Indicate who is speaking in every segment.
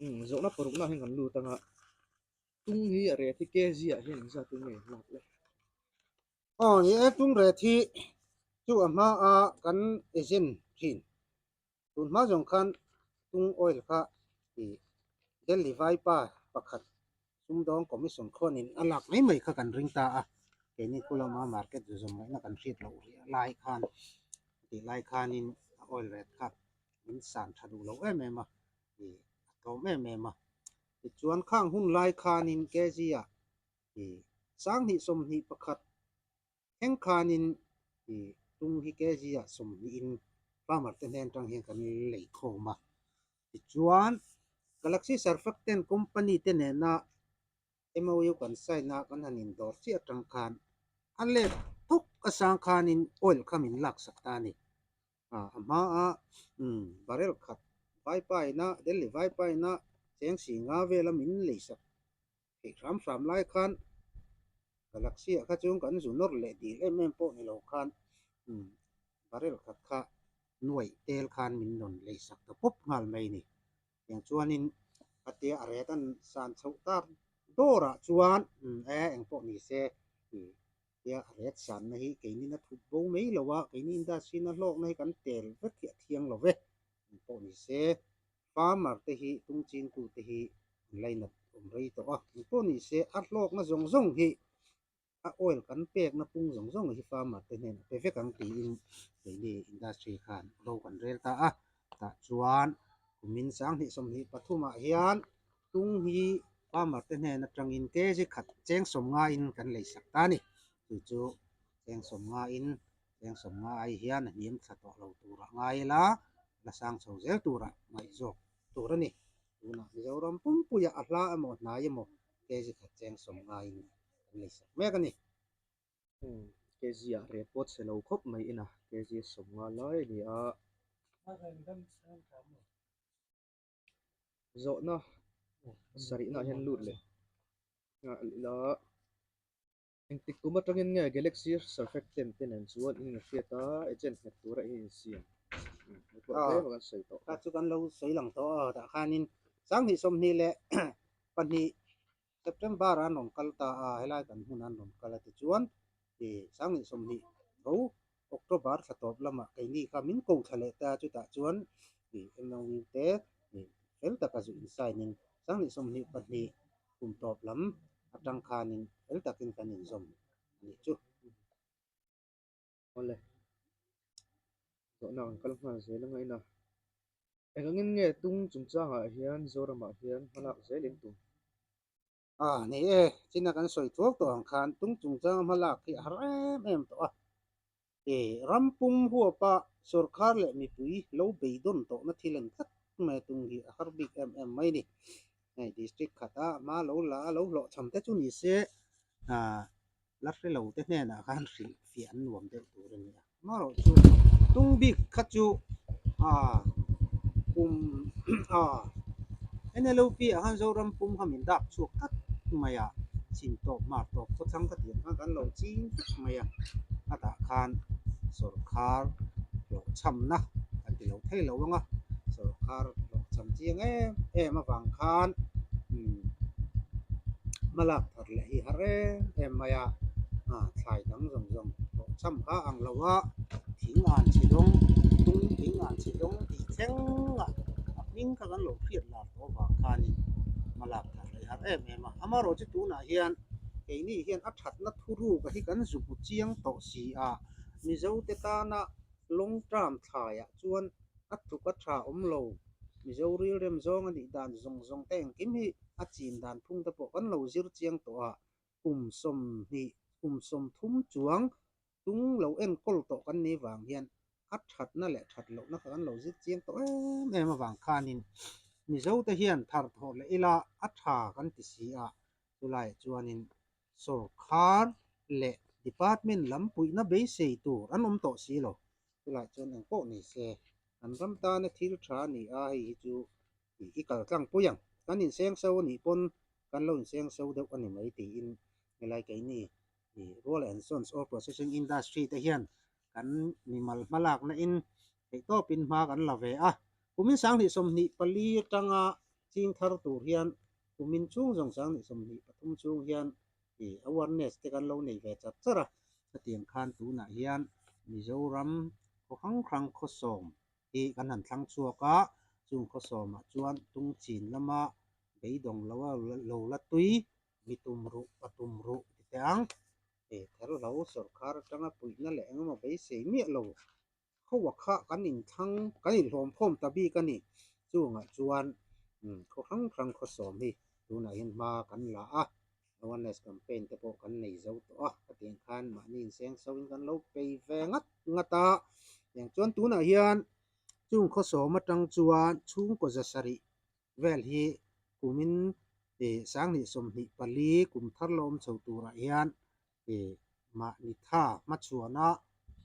Speaker 1: Umm zawhna parukna hian kan lut anga tung hi a ret hi kg ah hian engzat in nge lak le?
Speaker 2: Aw ni e, tung ret hi chu a hma a kan agent thin. Tun hma zawng khan tung oil kha ih Delhi vaipa pakhat sumdawng commission khuanin a lak mai mai kha kan ring ta a, keini khu lama market zu zawm ngaihna kan hriat loh rih lai khan tih lai khanin a oil rate kha min san tha duh lo em em a, ih a tlawm em em a. Tichuan khang hun lai khanin kg ah ih sanghnih sawmhnih pakhat thleng khanin ih tung hi kg ah sawmhnihin farmer te hnen atang hian kan lei khawm a. Tichuan Galaxy Surfactant company te nena MOU kan sign a kan han indawr chiah atang khan a let thawk a sang khanin oil kha min laksak ta a ni. A hma a barrel khat vaipaina Delhi vaipaina cheng si nga vela min leisak theih hram hram lai khan Galaxy ah kha chuan kan zu nawr leh dil em em pawh ni lo khan barrel khat kha nuaih tel khan min rawn leisak ta pawp nghal mai a ni. Tiang chuanin a tia a ret an san chhoh tar dawrah chuan e engpawh ni se tia a ret sanna hi keinin a thup bo mai lo a, keini industry na hlawkna hi kan tel vek hi a thiang lo ve engpawh ni se farmer te hi tung chingtu te hi an lainat awm rei tawh a, engpawh ni se a hlawkna zawng zawng hi a oil kan pekna pung zawng zawng hi farmer te hnenah pe vek ang tiin keini industry khan ro kan rel ta a, tah chuan kumin sanghnih sawmhnih pathumah hian tung hi farmer te hnen atangin kg khat cheng sawm ngaiin kan lei sak ta a ni, chu chu cheng sawm ngaiin cheng sawm nga ai hian a hniam thla tawh lo turah ngai ila la sang chho zel turah ngaih zawk tur a ni, tunah Mizoram pumpuiah a hla emaw hnai emaw kg khat cheng sawm ngaiin kan lei sak mek a ni.
Speaker 1: Kg ah rep pawh chhe lo khawp mai ina kg sawm nga lai a ni a. Zawhna sarihna ah hian lut leh ila engtik kum atangin nge Galaxy Surfactant te nen chuan in inhriat a agent nghet tura in insiam? Tlem a kan sawi tawh.
Speaker 2: Kha chu kan lo sawi lang tawh a tah khanin sanghnih sawmhnih leh pahnih September an rawn kal ta a, helai kan hmun an rawn kal a tichuan ih sanghnih sawmhnih tho October thla tawp lamah keini kha min ko thla leh ta a, chutah chuan ih MOU te ih fel taka zu in sign in sanghnih sawmhnih pahnih kum tawp lam atang khanin fel takin kan inzawm a nih chu.
Speaker 1: Awle, zawhna kan kal nghal zel a ngaihna. Eng angin nge tung chungchangah hian Zoramah hian hmalak zel in tum?
Speaker 2: A ni e, china kan sawi thuak tawh ang khan tung chungchanga hmalak hi a har em em tawh a. E, ram pum huapa sorkar leh mipui lo beidawn tawhna thil an tlat mai a tung hi a har bik em em mai a ni. Hei district khata hma lo la a lo hlawhchham te chu ni se, la hre lo te hnenah khan hrilh fiah an nuam deuh tur a ni a. Amaherawhchu tung bik kha chu ah kum ah NLUP ah khan Zoram pum kha min dak chhuak tlat mai a, chin tawp hmar tawp khawthlang ka tih ang khan kan lo ching vek mai a, a tah khan sawrkhar hlawhchhamna kan ti lo thei lo ang a, sawrkhar hlawhchham chiang em em avang khan umm hmalak thar leh hi har em em mai a, thlai dang zawng zawng hlawhchham kha ang lo a, thing an chhe dawng, tung thing an chhe dawng tih thleng a, a hming kha kan lo hriat lar tawh avang khanin hmalak thar leh hi har em em a, amaherawhchu tunah hian keini hian a thatna thuruk a hi kan zu bu chiang tawh si a, Mizote tana long term thlaiah chuan a tluk a tha awm lo. Mizo rilrem zawng a nih dan zawng zawng te engkim hi a chin dan phung te pawh kan lo zir chiang tawh a, kum sawmhnih, kum sawmthum chuang tung lo enkawl tawh kan nih vang hian a thatna leh that lohna kha kan lo zir chiang tawh em em avang khanin Mizo te hian thar thawh leh ila a tha kan ti si a, chulaiah chuanin sawrkhar leh department lam puihna beisei tur an awm tawh si lo. Chulaiah chuan eng pawh ni se, an ram tana thil tha a ni a, hei hi chu i kal tlang pui ang. Kan inseng so a nih pawn kan lo inseng so deuh a ni mai tiin helai keini Rural and Sons Oil Processing Industry te hian kan mimal hmalakna in theihtawpin hma kan la ve a. Kumin sanghnih sawmhnih pali atanga. Ching thar tur hian kumin chung zawng 2023 chhung hian ih awareness te kan lo nei ve char char a. Hetiang khan tunah hian Mizoram khaw hrang hrang khaw sawm hi kan han thlang chhuak a, chung khaw sawmah chuan Tungchin lama beidawng lo a lo la tui mi tum ruh pa tum ruh ti teh ang. Therhlo sawrkar atanga puihna leh engemaw beisei miah lo Khawa kha kan inthlang, kan inhlawmkhawm ta bik a ni. Chungah chuan khaw hrang hrang khaw sawm hi tunah hian hma kan la a, awareness campaign te pawh kan nei zo tawh a, hetiang khan mahni inseng so in kan lo pei ve ngat ngat a. Tiang chuan tunah hian chung khaw sawm atang chuan chhungkaw za sarih vel hi kumin 2024 kum thar la awm chho turah hian mahni tha hmachhuana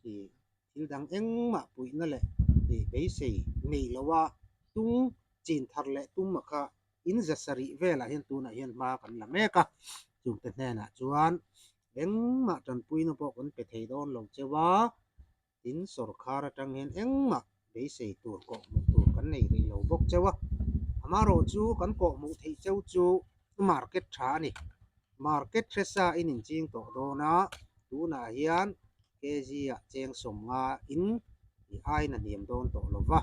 Speaker 2: thil dang engmah puihna leh beisei nei loa tung chin thar leh tum a kha in za sarih velah hian tunah hian hma kan la mek a, chungte hnenah chuan engmah tanpuina pawh kan pe thei dawn lo cheu a, tin sawrkhar atang hian engmah beisei tur kawhhmuh tur kan nei rih lo bawk cheu a, amaherawh chu kan kawhhmuh theih cheu chu market tha a ni. Market hresa in inching tawh dawn a, tunah hian kg ah cheng sawmnga in i aiin a hniam dawn tawh lo va,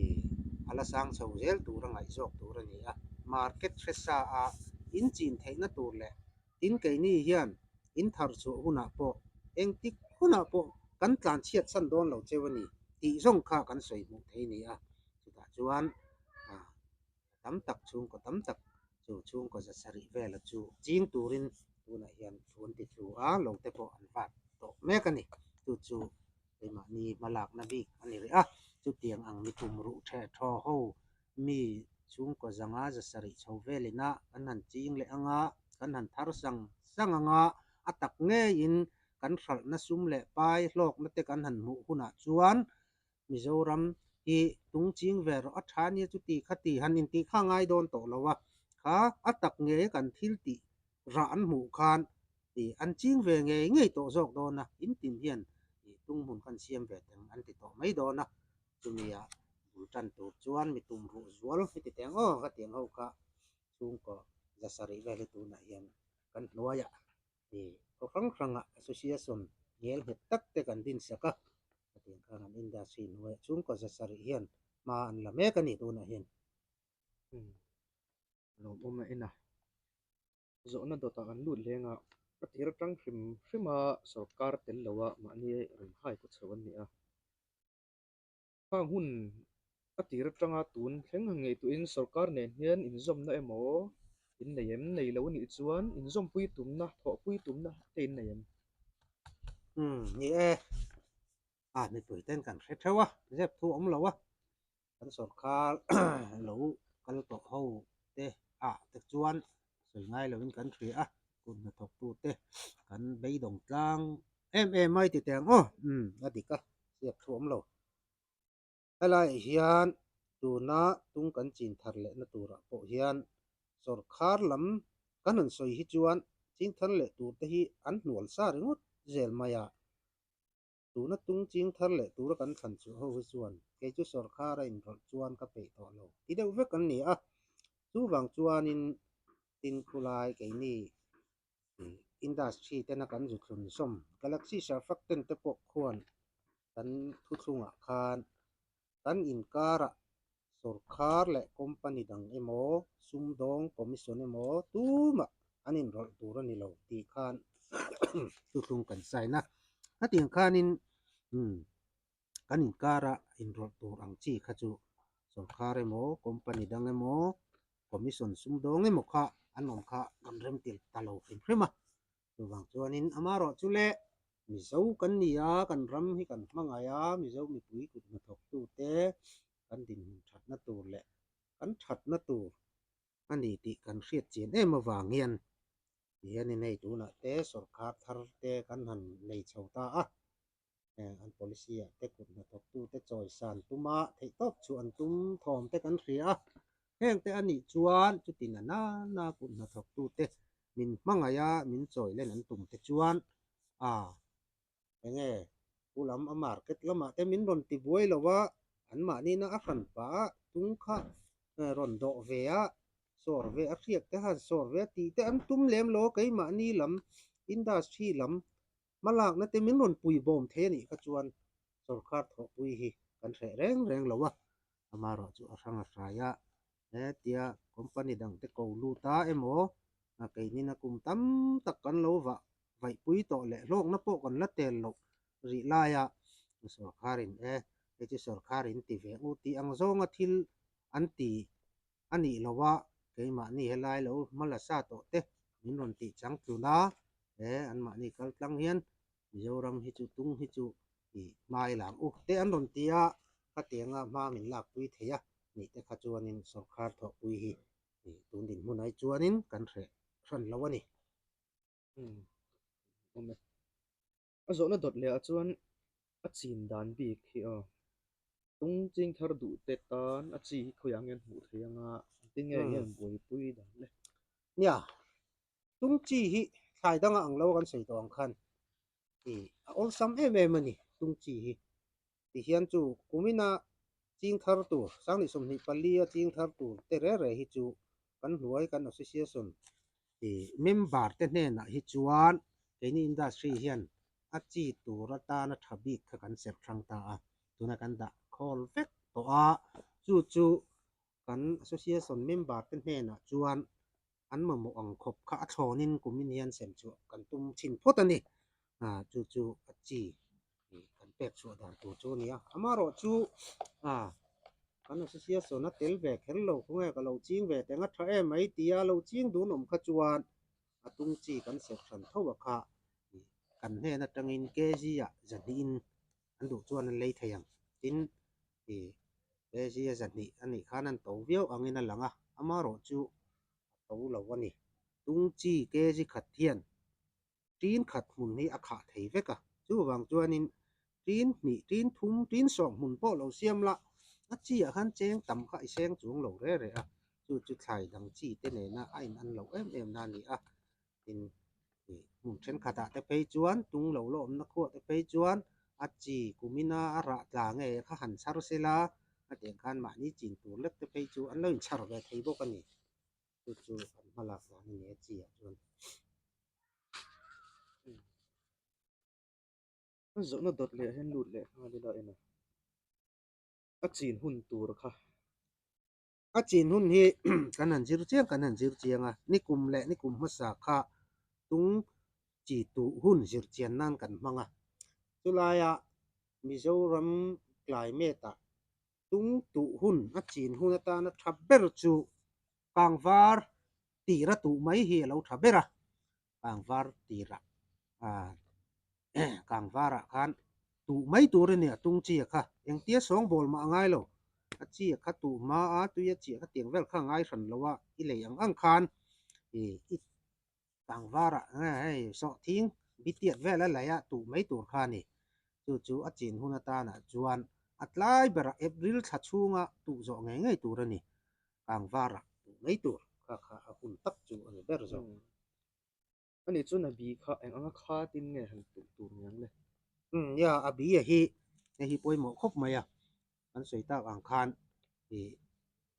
Speaker 2: i a la sang chho zel tur a ngaih zawk tur a ni a. Market hresa a inchin theihna tur leh Tin, keini hian in thar chhuah hunah pawh engtik hunah pawh kan tlan chhiat san dawn lo cheu a ni tih zawng kha kan sawi hmuh thei a ni a. Chutah chuan tam tak chhungkaw tam tak chu chhungkaw za sarih vela chu ching turin tunah hian thu an ti thlu a, lo te pawh an vat tawh mek a ni. Chu chu keimahni hmalakna bik a ni rih a, chutiang ang mi tum ruh theh thaw ho mi chhungkaw zanga za sarih chho velin a kan han ching leh anga kan han thar sang sang anga a tak ngeiin kan hralhna sum leh pai hlawkna te kan han hmuh hunah chuan Mizoram hi tung ching ve rawh a tha nia chuti kha ti han intih kha a ngai dawn tawh lo a, kha a tak ngei kan thil tih rah an hmuh khan ih an ching ve ngei ngei tawh zawk dawn a, in tin hian ih tung hmun khan siam ve teng an ti tawh mai dawn a, chumi ah bul tan tur chuan mi tum ruh zual heti teng aw ka tiang ho kha chhungkaw za sarih vel hi tunah hian kan hnuaiah ih khaw hrang hrangah association ngel nghet tak te kan din sak a, hetiang khan an industry hnuaiah chhungkaw za sarih hian hma an la mek a ni tunah hian.
Speaker 1: Lawmawm a en a. Zawhna dawtah an lut leng a, a tir atang hrim hrim a sorkar tel lo a mahni rawn hai kaw chho an ni a. Khang hun a tir atanga tun thleng han ngaihtuahin sorkar nen hian inzawmna emaw in nei em? Nei lo anih chuan inzawmpui tumna, thawhpui tumna te in nei em?
Speaker 2: Umm ni e, a mipui ten kan hre theuh a, zep thu awm lo a. Kan sorkar lo kal tawh ho te ah te chuan sawi ngai lovin kan hria a, kut hnathawk tu te kan beidawng tlang em em mai ti teh ang aw, umm a dik a, chhiat thu awm lo. Helaiah hian tuna tung kan chin thar lehna turah pawh hian sorkar lam kan han sawi hi chuan chin thar leh tur te hi an hnual sa ringawt zel mai a. Tuna tung ching thar leh tura kan thlan chu ho hi chuan kei chu sawrkhar a inrawlh chuan ka peih tawh lo ti deuh vek an ni a. Chuvang chuanin tin khulai keini industry tena kan zu thlun sawm Galaxy Surfactant te pawh khuan kan thuthlungah khan kan inkarah sawrkhar leh company dang emaw sumdawng commission emaw tumah an inrawlh tur a ni lo tih khan thuthlung kan sign a. Hetiang khanin kan inkara inrawlh tur ang chi kha chu sawrkhar emaw company dang emaw commission sumdawng emaw kha an awm kha kan remtir ta lo hrim hrim a. Chuvang chuanin amaherawh chu le Mizo kan ni a, kan ram hi kan hmangaih a, Mizo mipui kut hnathawktute kan dinhmun thatna tur leh kan thatna tur a ni tih kan hriat chian em avang hian tihianin hei tunah te sawrkhar thar te kan han nei chho ta a, an policy ah te kut hnathawktute chawisan tuma theihtawp chu an tum thawm te kan hria a, heng te a nih chuan chuti na nana kut hnathawktute min hmangaih a min chawi len an tum te chuan a enge pu lam a market lamah te min rawn ti buai lo a, an mahni na a hran pah a tung kha. rawn dawh ve a, sawr ve a hriak te khan sawr ve a tih te an tum lem lo a, keimahni lam industry lam hmalakna te min rawn pui bawm thei a nih kha chuan sorkar thawhpui hi kan hreh reng reng lo a, amaherawh chu a hrang a hrai a, hetia company dang te ko lut a emaw keinin a kum tam tak kan lo vah vaihpui tawh leh hlawkna pawh kan la tel loh rih laia sorkarin e hei chu sorkarin ti ve u tih ang zawnga thil an ti a nih loh a, keimahni helai lo hma la sa tawh te min rawn tih chang tlun a, he anmahni kal tlang hian Mizoram hi chu tung hi chu i hmai lang u te an rawn ti a, khatianga hma min lakpui thei a nih te kha chuanin sorkar thawhpui hi tun dinhmun ai chuanin kan hreh hran lo a ni.
Speaker 1: Awm e. A zawhna dawt leh ah chuan a chin dan bik hi aw. Tung ching thar duh te tan a chi hi khawiah nge an hmuh theih anga engtin nge hian buaipui dan le?
Speaker 2: Nia, tung chi hi thlai danga ang lo kan sawi tawh ang khan i a awlsam em em a ni tung chi hi. Tihian chu kumina ching thar tur sanghnih 24 a ching thar tur te re re hi chu kan hnuai kan association i member te hnenah hi chuan keini industry hian a chi tur atana tha bik kha kan serh hrang ta a, tuna kan dah khawl vek tawh a, chu chu kan association member te hnenah chuan an mamawh ang khawp kha a thlawnin kumin hian sem chhuah kan tum chhin phawt a ni. Chu chu a chi kan pek chhuah dan tur chu a ni a, amaherawh chu kan association a tel ve kher lo khawnge ka lo ching ve teng a tha em mai tia lo ching dun awm kha chuan a tung chi kan serh hran tho a kha kan hnen atangin kg ah zahnihin an duh chuan an lei thei ang tin kg a zahnih a nih khan an to viau angin a lang a, amaherawh chu a to lo a ni. Tung chi kg khat hian tin khat hmun hi a khah thei vek a, chuvang chuanin tin hnih, tin thum, tin sawm hmun pawh lo siam la, a chi ah khan cheng tam kha i seng chuang lo re re a, chu chu thlai dang chi te nena a in an loh em em na a ni a, tin hmun thenkhat ah te phei chuan tung lo la awmna khuah te phei chuan a chi kumina a rah tla nge kha han chhar sela a tiang khan mahni chin tur lek te phei chu an lo inchhar ve thei bawk a ni. Chu chu kan hma lak dan a ni a chi ah chuan.
Speaker 1: A zawhna dawt leh hian lut leh nghal ila en a, a chin hun tur kha.
Speaker 2: A chin hun hi kan han zir chiang kan han zir chiang a, nikum leh nikum hmasa kha tung chi tuh hun zir chian nan kan hmang a, chulaia Mizoram climate ah Tung tuh hun a chin hun atana tha ber chu kangvar tira tuh mai hi a lo tha ber a, kangvar tirah ah kangvarah khan tuh mai tur a ni a tung chi a kha engtia sawngbawl mah a ngai lo, a chi a kha tuh hma a tui a chiah kha tiang vel kha a ngai hran lo a, i lei ang ang khan ih i Tlangvarah nge hei sawhthing bitiat vel a laih a tuh mai tur kha a ni. Chu chu a chin hun atanah chuan a tlai berah April thla chhunga tuh zawh ngei ngei tur a ni. Tlangvarah tuh mai tur kha kha a hun tak chu a ni ber zawk.
Speaker 1: Ani chuan a bi kha eng anga khatin nge han tuh tur ni ang le?
Speaker 2: Umm nia, a bi a hi hei hi pawimawh khawp mai a. Kan sawi tak ang khan ih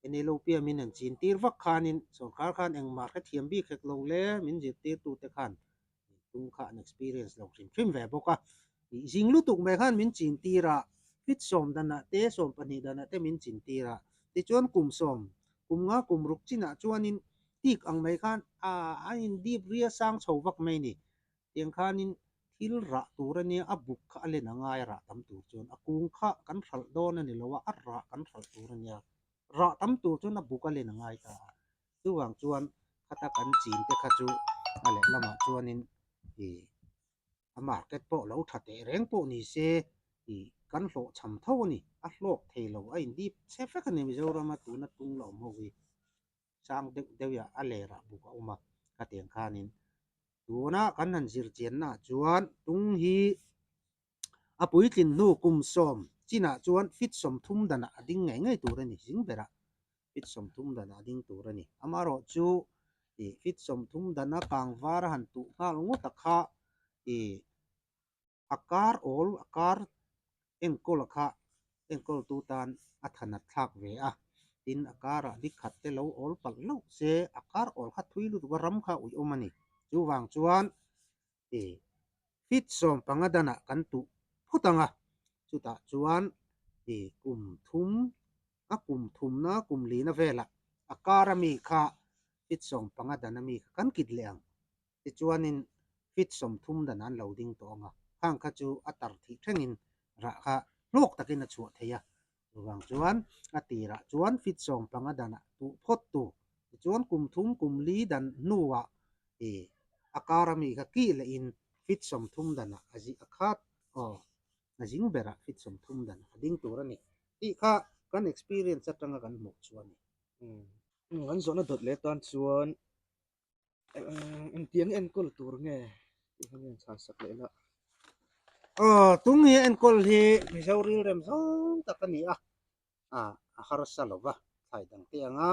Speaker 2: Penelope min an chin tir vak khanin sorkar khan engmah hrethiam bik hek lo le min zirtirtute khan tum kha an experience lo hrim hrim ve bawk a. Ih zing lutuk mai khan min chin tir a, fit sawm danah te 12 danah te min chin tir a. Tichuan kum sawm, kum nga kum ruk chinah chuanin tik ang mai khan a a in dip ria sang chho vak mai ni. Tiang khanin thil rah tur a nia, a buk kha a len a ngai a rah tam tur chuan a kung kha kan hralh dawn a ni lo a, a rah kan hralh tur a nia. Rah tam tur chuan a buk a len a ngai ta a, chuvang chuan khata kan chin te kha chu a lehlamah chuanin ih a market pawh lo tha teh reng pawh ni se ih kan hlawhchham tho a ni, a hlawk thei lo a indip che vek a ni Mizorama tuna tung la awm ho hi. Sang deuh deuhah a lerah buk a awm a, khatiang khanin tuna kan han zir chiannaah chuan tung hi a puitlin hnu kum sawm chinah chuan fit 30 danah a ding ngei ngei tur a ni, zing berah fit 30 danah a ding tur a ni. Amaherawh chu ih fit 30 dana kangvar a han tuh nghal ngawt a kha ih a kar awl a kar enkawl a kha enkawltu tan a thanat thlak ve a. Tin, a karah ni khat te lo awl palh hlauh se, a kar awl kha thui lutuk a ram kha uiawm a ni. Chuvang chuan i feet 15 danah kan tuh phawt ang a, chutah chuan i kum thum a kum thumna kum lina velah a kar ami kha feet 15 dan ami kha kan kit leh ang. Tichuanin feet 30 dan an lo ding tawh ang a, khang kha chu a tar thih thlengin rah kha hlawk takin a chhuah thei a. Chuvang chuan a tirah chuan feet 15 danah tuh phawt tur. Tichuan kum thum kum li dan hnuah i a kar ami kha kih lehin feet 30 danah a zi a khat aw a zing berah feet 30 danah a ding tur a ni tih kha kan experience atanga kan hmuh chu a ni.
Speaker 1: An zawhna dawt leh tan chuan Engtiang enkawl tur nge tih kha hian chhan sak leh la.
Speaker 2: Aw, tung hi enkawl hi Mizo rilrem zawng tak a ni a, a harsa lo va, thlai dang te anga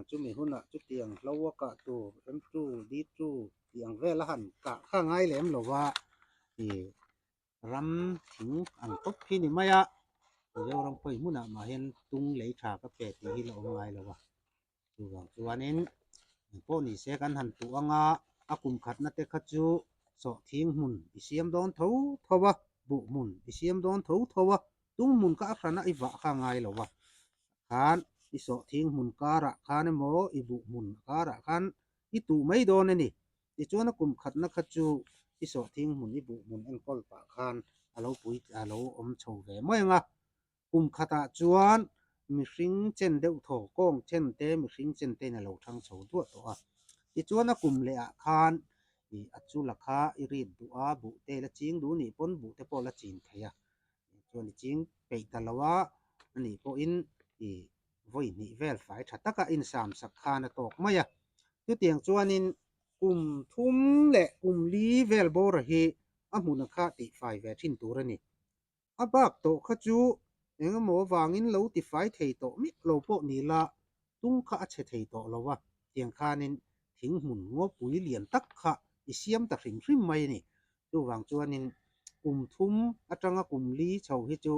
Speaker 2: chumi hunah chutiang hlo a kah tur M two, D two tih ang vel a han kah kha ngai lem lo va, ih ram thing ang tawp hi ni mai a, Mizoram khawi hmunah mah hian tung lei tha ka pe tih hi la awm ngai lo va. Chuvang chuanin engpawh ni se kan han tuh anga a kum khatna te kha chu sawhthing hmun i siam dawn tho tho a, buh hmun i siam dawn tho tho a, tung hmun kha a hrana i vah kha ngai lo a, khan i sawhthing hmun karah khan emaw i buh hmun karah khan i tuh mai dawn a ni. Tichuan a kum khatna kha chu i sawhthing hmun i buh hmun enkawl pah khan a lo pui a lo awm chho ve mai ang a. Kum khatah chuan mihring chen deuh thaw kawng chen te mihring chen tein a lo thang chho duah tawh a. Tichuan a kum leh ah khan ih a chula kha i rit duh a, buh te la ching duh nih pawn buh te pawh la chin thei a. Chuan i ching peih ta lo a, anih pawhin ih vawi hnih vel fai tha taka insam sak khan a tawk mai a. Chutiang chuanin kum thum leh kum li vel bawra hi a hmuna kha tihfai ve thin tur a ni. A bak tawh kha chu engemaw vangin lo tifai thei tawh miah lo pawh ni la, tung kha a chhe thei tawh lo a, tiang khanin thing hmun ngawpui lian tak kha i siam ta hrim hrim mai a ni. Chuvang chuanin kum thum atanga kum li chho hi chu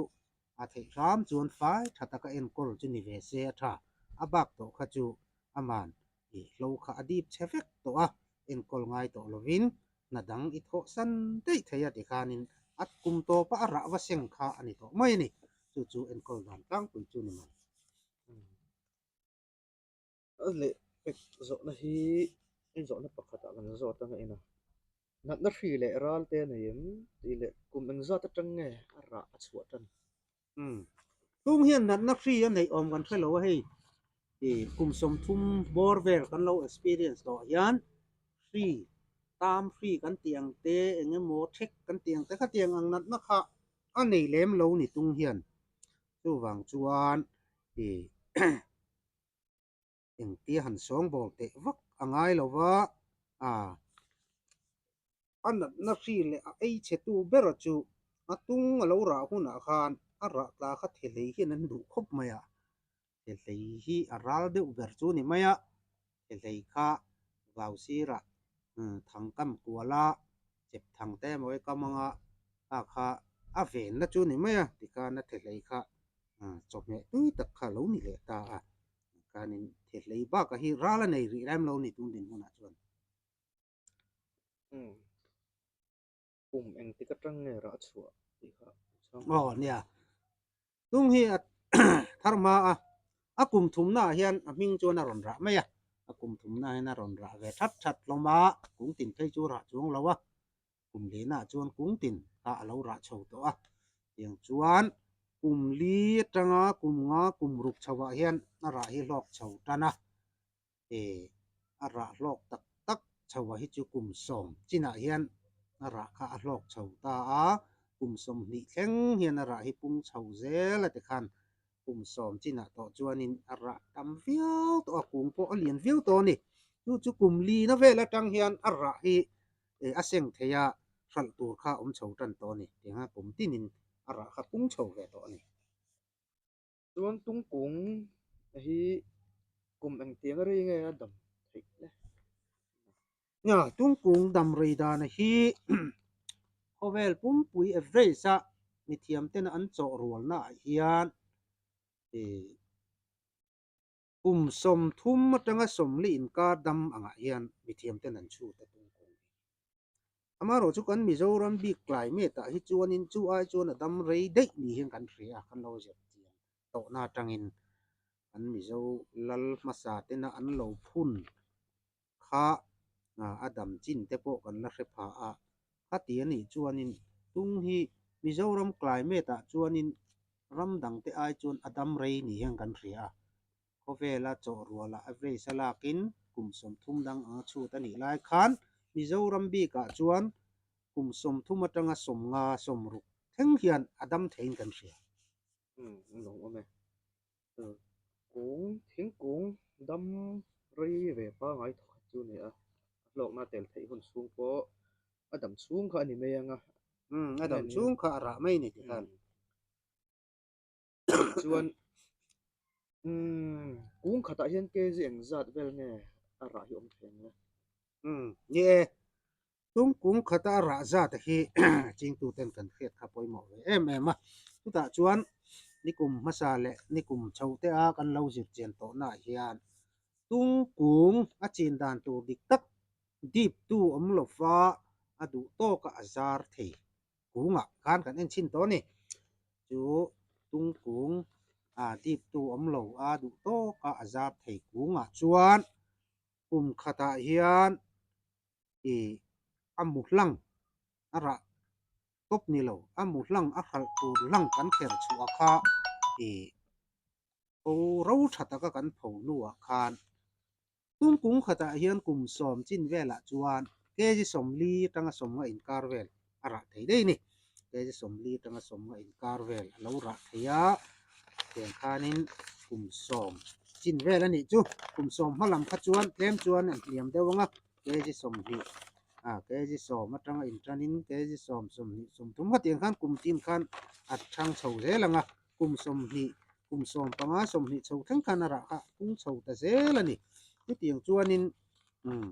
Speaker 2: a theih hram chuan fai tha taka enkawl chu ni ve se a tha. A bak tawh kha chu aman i hlo kha a dip chhe vek tawh a, enkawl ngai tawh lovin hna dang i thawh san daih thei a tikhanin a kum tawpa a rah va seng kha a ni tawh mai a ni. Chu chu enkawl dan tlangpui chu ni mai.
Speaker 1: A leh pek zawhna hi i zawhna pakhatah kan zawt anga ina natna hri leh ral te a nei em tih leh kum engzat atang nge a rah a chhuah tan?
Speaker 2: Umm. Tung hian natna hri a neih awm kan hre lo a hei. Ih kum 30 bawr vel kan lo experience tawh hian hri tam hri kan tih ang te eng emaw thek kan tih ang te khatiang ang natna kha a nei lem lo ni tung hian. Chuvang chuan ih engtia han sawngbawl teh vak a ngai lo va, ah a natna hri leh a ei chhe tu ber chu a tung a lo rah hunah khan a rah tla kha thehlei hian an duh khawp mai a, thehlei hi a ral deuh ber chu a ni mai a, thehlei kha vau sirah thang kam kual a, chep thang te emaw i kam anga kha kha a venna chu a ni mai a, tikhan a thehlei kha chawhmeh tui tak kha a lo ni leh ta a, khanin thehlei bakah hi ral a nei rih rem lo ni tun dinhmunah chuan.
Speaker 1: Umm. Kum engtik atang nge rah chhuah tih kha chhang.
Speaker 2: Aw nia. Tung hi a thar hma a, a kum thumna ah hian a hming chuan a rawn rah mai a, a kum thumna ah hian a rawn rah ve that that hlawm a, kung tin phei chu rah chuang lo a, kum lehna ah chuan kung tin kha a lo rah chho tawh a, tiang chuan kum li atanga kum nga kum ruk chho ah hian a rah hi hlawk chho tan a. e a rah hlawk tak tak chho a hi chu kum 10 chinah hian a rah kha a hlawk chho ta a, kum 20 thleng hian a rah hi pung chho zel a tikhan kum 10 chinah tawh chuanin a rah tam viau tawh a, kung pawh a lian viau tawh a ni. Chu chu kum lina vel atang hian a rah hi a seng thei a, hralh tur kha a awm chho tan tawh a ni. Tiang a kum tinin a rah kha pung chho ve tawh a ni.
Speaker 1: Chuan tungkung hi kum engtiang rei nge a dam theih le?
Speaker 2: Nia, tungkung dam rei dana hi khawvel pumpui average a mithiam tena an chawh rualna ah hian ih. Kum 30 atanga 40 inkar dam angah hian mithiamten an chhut a tung kawng hi. Amaherawh chu kan Mizoram bik climate ah hi chuanin chu ai chuan a dam rei daih ni hian kan hria a, kan lo zir chiang tawhna atangin kan Mizo lal hmasa tena an lo phun kha a dam chin te pawh kan la hre pha a, khati a nih chuanin tung hi Mizoram climate ah chuanin ram dang te ai chuan a dam rei ni hian kan hria a, khawvela chawh rualah average a lakin kum 30 dang anga chhut a nih lai khan Mizoram bikah chuan kum 30 atanga 50, 60 thleng hian a dam theiin kan hria.
Speaker 1: Umm a lawm awm e. Kung, thingkung dam rei ve pangai thawkhat chu a ni a, a hlawkna tel theih hun chhung pawh a dam chhung kha a ni mai ang a.
Speaker 2: Umm a dam chhung kha a rah mai a ni tikhan.
Speaker 1: Chuan umm kung khatah hian kg engzat vel nge a rah hi awm thei ang le?
Speaker 2: Umm ni e, Tum kung khata a rah zat hi chingtuten kan hriat kha pawimawh ve em em a. Chutah chuan nikum hmasa leh nikum chho te a kan lo zir chian tawhnaah hian tung kung a chin dan tur dik tak dip tu awm lo va a duh tawka a zar thei kungah khan kan en chhin tawh a ni. Chu tung kung a dip tu awm lo a duh tawka a zar thei kungah chuan kum khatah hian i a mu hlang a rah tawp ni lo, a mu hlang a hralh tur hlang kan kher chhuah kha i pho ro tha taka kan pho hnuah khan tum kung khatah hian kum 10 chin velah chuan kg 40 atanga 50 inkar vel a rah thei daih a ni. Kg 40 atanga 50 inkar vel a lo rah thei a, tiang khanin kum 10 chin vel a nih chu. Kum 10 hma lam kha chuan tlem chuan a hniam deuh ang a. Kg 20 a kg 10 atanga intanin kg 10, 20, 30 khatiang khan kum tin khan a thang chho zel ang a, kum 20, kum 15, 20 chho thleng khan a rah kha pung chho ta zel a ni. Chutiang chuanin umm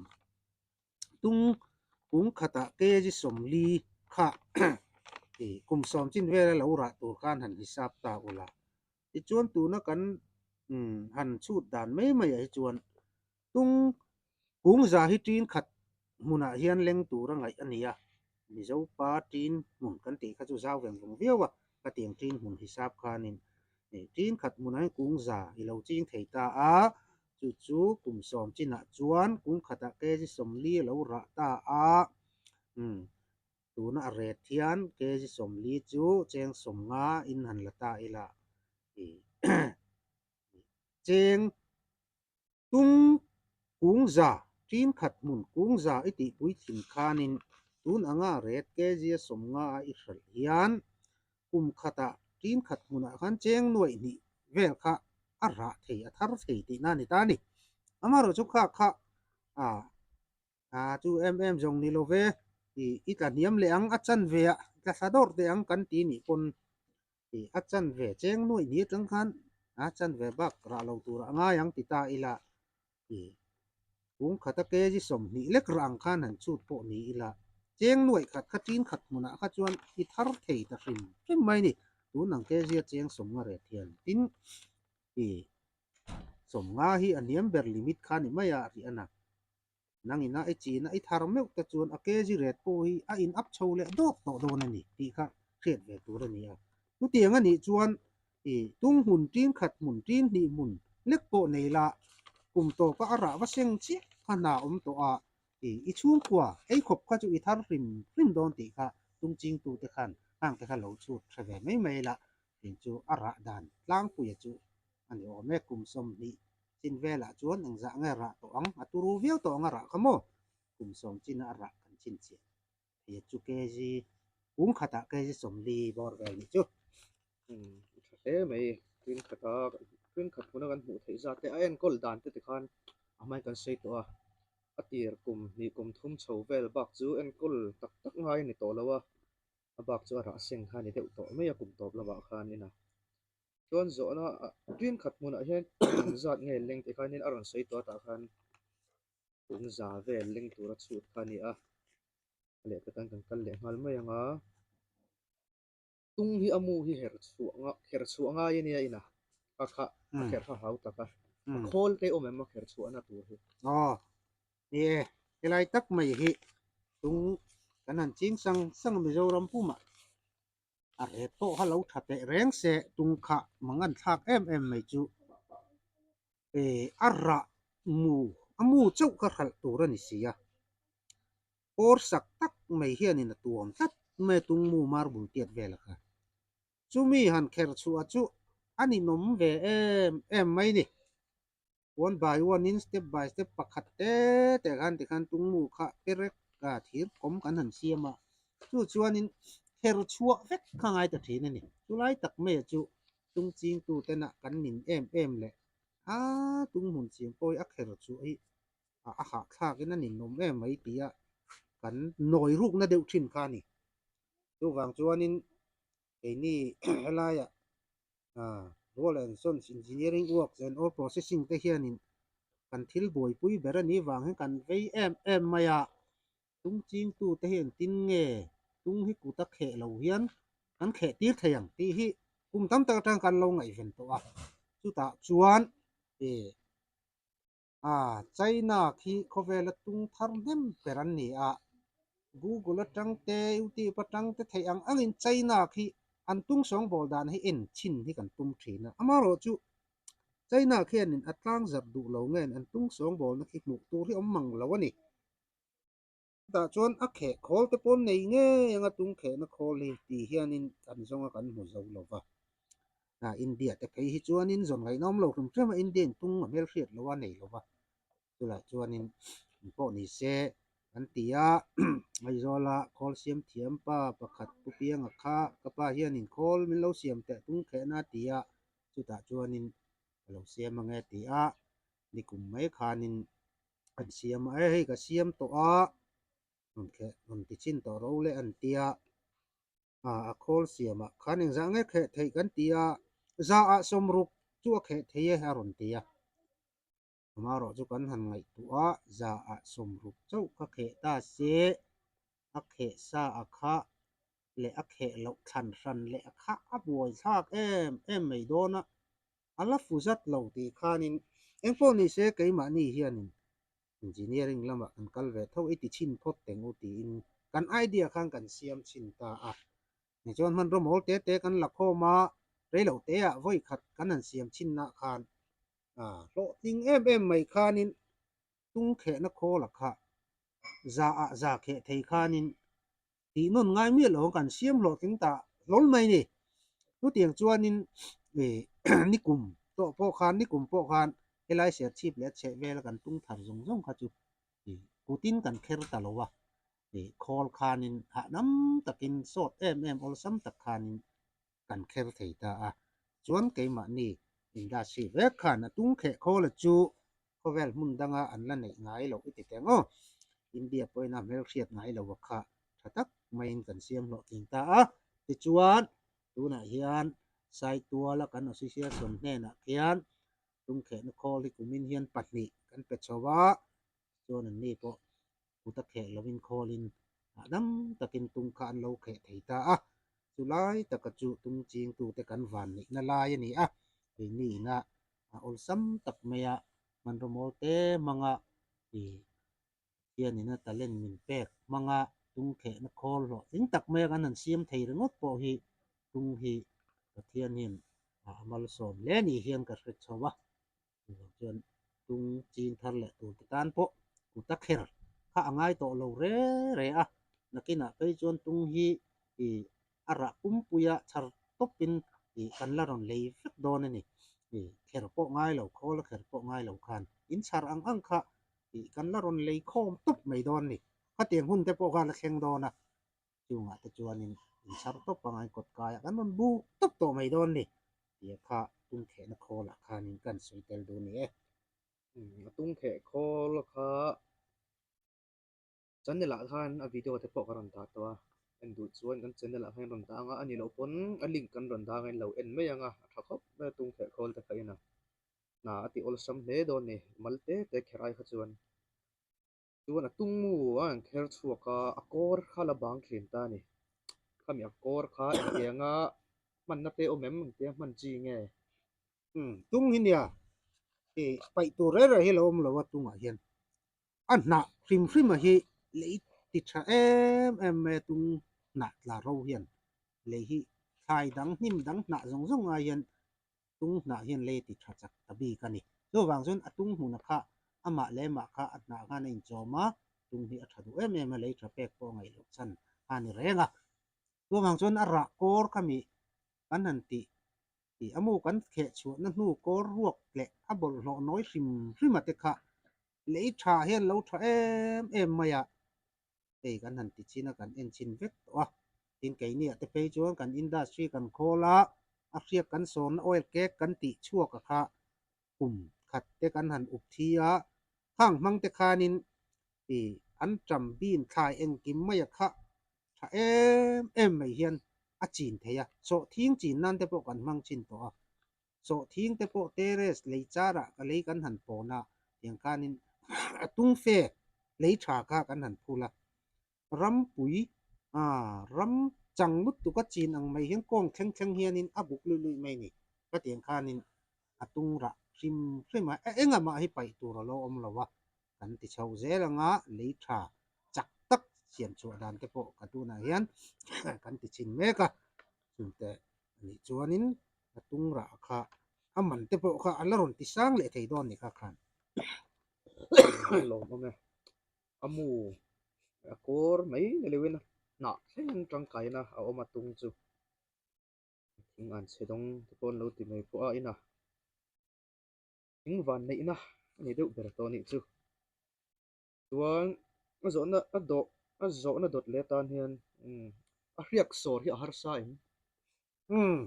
Speaker 2: tung kung khatah kg 40 kha ih kum 10 chin vela lo rah tur khan han hisap ta ula. Tichuan tuna kan umm han chhut dan mai maiah hi chuan Tung kung za hi ṭin khat hmunah hian leng tur a ngaih a ni a, Mizo pa ṭin hmun kan tih kha chu zau veng vawng viau a, khatiang ṭin hmun hisap khanin ṭin khat hmunah hian kung za i lo ching thei ta a, chu chu kum 10 chinah chuan kung khatah kg 40 a lo rah ta a, umm tuna a ret hian kg 40 chu cheng 50 in han la ta ila ih cheng Tung kung za, ṭin khat hmun kung za i tihpui thin khanin tun anga ret kg a 50 a i hralh hian kum khatah ṭin khat hmunah khan cheng nuaih hnih vel kha a rah thei, a thar thei tihna a ni ta a ni. Amaherawhchu kha kha a a chu em em zawng ni lo ve, i tla hniam leh ang, a chanve ah tla thla dawrh teh ang kan ti nih pawn Tih a chanve cheng nuaih ni atang khan a chanve bak rah lo tur a ngai ang ti ta ila tih kung khata kg 20 lek rah ang khan han chhut pawh ni ila cheng nuaih khat kha tin khat hmunah kha chuan i thar thei ta hrim hrim mai ni tun ang kg a cheng 50 ret hian tin tih 50 hi a hniam ber limit kha ni mai a rih a na. Nang ina i china i thar meuh te chuan a kg ret pawh hi a in up chho leh dawk tawh dawn a ni tih kha hriat ve tur a ni a. Chutiang a nih chuan i tung hmun tin khat hmun tin hnih hmun lek pawh nei la kum tawpa a rah va seng chiah kha hna awm tawh a i i chhungkua ei khawp kha chu i thar hrim hrim dawn tih kha tung chingtu te khan hang te kha lo chhut hre ve mai mai la tin chu a rah dan tlangpuia chu a ni awm e kum 20 Chin velah chuan engzah nge rah tawh ang? A turu viau tawh ang a rah kha maw? Kum 10 china a rah kan chin chiah thei a chu kg kung khatah kg 40 bawr vel nih chu.
Speaker 1: Umm tha hle mai twin khata twin khat hmuna kan hmuh theih zat te a enkawl dan te tikhan a hmain kan sawi tawh a, a tir kum hnih kum thum chho vel bak chu enkawl tak tak ngai a ni tawh lo a, a bak chu a rah seng kha a ni deuh tawh mai a kum tawp lamah khan ina. Chuan zawhna ṭin khat hmunah hian eng zat nge leng tih khanin a rawn sawi tawh a tah khan kum za vel leng tura chhut kha a ni a, a lehkha tan kan kal leh nghal mai ang a, tung hi a mu hi her chhuah her chhuah ngai a nia ina a kha a kher kha hau tak a. A khawl te awm em a kher chhuahna tur hi?
Speaker 2: Aw, ni e, helai tak mai hi tung kan han ching sang sang a Mizoram pumah a ret pawh kha lo tha teh reng se tung kha mangan thlak em em mai chu a rah mu a mu chauh kha hralh tur a ni si a, kawr sak tak mai hianin a tuam tlat mai a tung mu marble tiat vel kha. Chumi han kher chhuah chu a ninawm ve em em mai ni. One by one in step by step pakhat te te khan tikhan tungmu kha perek a thir kawm kan han siam a, chu chuanin kher chhuah vek kha ngai ta thin a ni. Chulai tak maia chu tung chingtu tena kan nin em em leh a tung hmun chiang pawi a kher chhuah hi a hahthlakin a ninawm em mai tia kan nawi rukna deuh thin kha a ni. Chuvang chuanin keini helaiah Rual and Sons Engineering Works and Ore Processing te hianin kan thil buaipui ber a nih vang hian kan vei em em mai a, tung chingtu te hi engtin nge tung hi kut a kheh lo hian kan kheh tir thei ang tih hi kum tam tak atang kan lo ngaihven tawh a, chutah chuan ih China khi khawvela tung thar hnem ber an ni a, Google atang te, YouTube atang te theih ang angin China khi an tung sawngbawl dan hi en chhin hi kan tum thin a. Amaherawh chu China khianin a tlang zarh duh lo nge an tung sawngbawlna khi hmuh tur hi awm mang lo a ni. Chutah chuan a kheh khawl te pawh nei ngei anga tung khehna khawl hi ti hianin kan zawnga kan hmu zo lo va. India te phei hi chuanin zawn ngaihna awm lo hrim hrim a, India in tung a hmelhriat lo a nei lo va. Chulai chuanin in pawh ni se an ti a, Aizawla khawl siam thiam pa pakhat Pu Pianga kha ka pa hianin khawl min lo siam teh tung khehna a ti a, chutah chuanin ka lo siam ange a ti a, nikum mai khanin an siam a, hei ka siam tawh a, rawn kheh rawn ti chin tawh ro le an ti a, a khawl siamah khan engzah nge kheh theih kan ti a, za ah sawmruk chu a kheh thei e a rawn ti a, amaherawh chu kan han ngaihtuah a, za ah sawmruk chauh kha kheh ta se, a kheh sa a kha leh a kheh loh thlan hran leh a kha a buai thlak em em mai dawn a, a la fu zat lo tih khanin engpawh ni se keimahni hianin engineering lamah kan kal ve tho i ti chhin phawt teng u tiin kan idea khan kan siam chhin ta a. Tichuan hmanraw mawl te te kan la khawm a, reilo teah vawi khat kan han siam chhinna khan hlawhtling em em mai khanin tung khehna khawla kha za ah za kheh thei khanin tih nawn ngai miah lo kan siam hlawhtling ta hlawl mai ni. Chutiang chuanin ih nikum tawh pawh khan nikum pawh khan helai serchhip leh a chheh vela kan tung thar zawng zawng kha chu ih kutin kan kher ta lo a, ih khawl khanin hahdam takin sawt em em awlsam tak khanin kan kher thei ta a. Chuan keimahni industry vek khan a tung kheh khawla chu khawvel hmun danga an la neih ngai loh i ti teng aw. India pawhin a hmelhriat ngai lo a kha tha tak maiin kan siam hlawhtling ta a. Tichuan tunah hian Saituala kan association hnenah khian tumkhehna khawl hi kumin hian pahnih kan pe chho a, chuan anni pawh kut a kheh lovin khawlin hahdam takin tung kha an lo kheh thei ta a. Chulai taka chu tung chingtute kan van neihna lai a ni a, keini ina a awlsam tak mai a, hmanraw mawl te hmanga ih Pathianin a talent min pek hmanga tung khehna khawl hlawhtling tak mai a kan han siam thei ringawt pawh hi tung hi Pathian hian a malsawm hle ni hian ka hre chho a. Chuvang chuan tung chin thar leh tur te tan pawh kut a kher kha a ngai tawh lo re re a, nakinah phei chuan tung hi ih a rah pumpuia chhar tawpin ih kan la rawn lei vek dawn a ni. Ih kher pawh ngai lo, khawl a kher pawh ngai lo khan in chhar ang ang kha ih kan la rawn lei khawm tawp mai dawn a ni. Khatiang hun te pawh khan a thleng dawn a, chungah te chuanin in chhar tawp anga in kawt kaiah kan rawn buk tawp tawh mai dawn a ni tih kha tung khehna khawlah khanin kan sawi tel duh a ni e.
Speaker 1: A tung kheh khawl kha channel ah khan a video te pawh ka rawn dah tawh a, en duh chuan kan channel ah khan in rawn dah ang a, a ni loh pawn a link kan rawn dah ang a in lo en mai ang a, a tha khawp mai a tung kheh khawl te kha in a hna a ti awlsam hle dawn a ni mal te te kher ai kha chuan. Chuan a tung mu a an kher chhuak a, a kawr kha la bang thin ta a ni. Khami a kawr kha engtianga hmanna te awm em? Engtia hman chi nge?
Speaker 2: Umm, tung hi nia. Ih paih tur reng reng hi lo awm lo a tungah hian a hnah hrim hrim a hi lei ti tha em em mai a tung hnah tla ro hian lei hi thlai dang hnim dang hnah zawng zawng ai hian tung hnah hian lei ti tha chak ta bik a ni. Chuvang chuan a tung hmunah kha amah leh amah kha a hnah khan a inchawm a, tung hi a tha duh em em a, lei tha pek pawh a ngaih loh chhan a ni reng a. Chuvang chuan a rah kawr kha mi kan han tih tih a mu kan kheh chhuahna hnu kawr ruak leh a bawlhhlawh nawi hrim hrim a te kha lei tha hian lo tha em em mai a, hei kan han ti chin a kan en chin vek tawh a, tin keini ah te phei chuan kan industry kan khawl a, a hriak kan sawnna oil cake kan tih chhuak a kha kum khat te kan han up thi a, khang hmang te khanin ih an ṭam bin thlai engkim mai a kha tha em em mai hian a chin thei a, sawhthing chin nan te pawh kan hmang chin tawh a, sawhthing te pawh terrace lei charah ka lei kan han pawn a, tiang khanin a tung fe lei tha kha kan han phul a, rampui ah ram chang lutuk a chin ang mai hian kawng thleng thleng hianin a buk luih luih mai a ni, ka tiang khanin a tung rah hrim hrim a, engah mah hi paih tur a lo awm lo a, kan ti chho zel anga lei tha chak tak siam chhuah dan te pawh ka tunah hian kan ti chhin mek a chungte anih chuanin a tung rah kha a man te pawh kha a la rawn ti sang leh thei dawn ni kha khan.
Speaker 1: Lawm awm e a mu a kawr mai ni lo in hnah thleng tangkaina a awm a tung chu thing an chhe dawng te pawh an lo ti mai pawh a ina. Thing van neihna a ni deuh ber tawh a nih chu. Chuan a zawhna a dawh a zawhna dawt leh atan hian umm a hriak sawr hi a harsa em?
Speaker 2: Umm